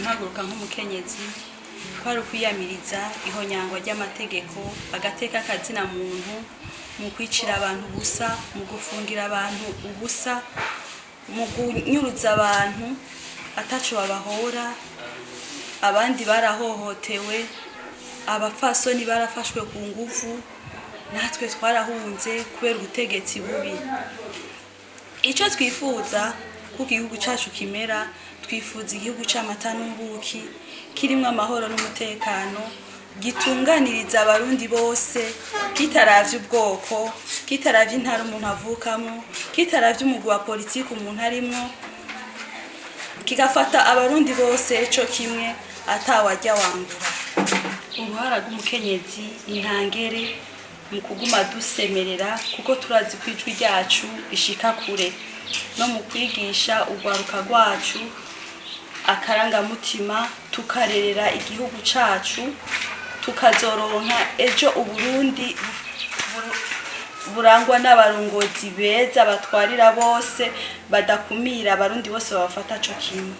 Mpaguruka nk'umukenyezi kwari ukwiyamiriza ihonyangwa ry'amategeko, agateka kazina muntu, mu kwicira abantu ubusa, mu gufungira abantu ubusa, mu kunyuruza abantu ataco babahora. Abandi barahohotewe, abapfasoni barafashwe ku nguvu, natwe twarahunze kubera ubutegetsi bubi. Icyo twifuza kuko igihugu cyacu kimera, twifuza igihugu c'amata n'ubuki, kirimwo amahoro n'umutekano, gitunganiriza Abarundi bose, kitaravye ubwoko, kitaravye intara umuntu avukamo, kitaravye umugwi wa politiki umuntu arimwo, kigafata Abarundi bose co kimwe, atawajya wangura. Uruhara rw'umukenyezi ni ntangere mu kuguma dusemerera, kuko turazi ko ijwi ryacu rishika kure, no mu kwigisha urwaruka rwacu akarangamutima, tukarerera igihugu cacu, tukazoronka ejo Uburundi burangwa n'abarongozi beza, batwarira bose, badakumira, Abarundi bose babafata co kimwe.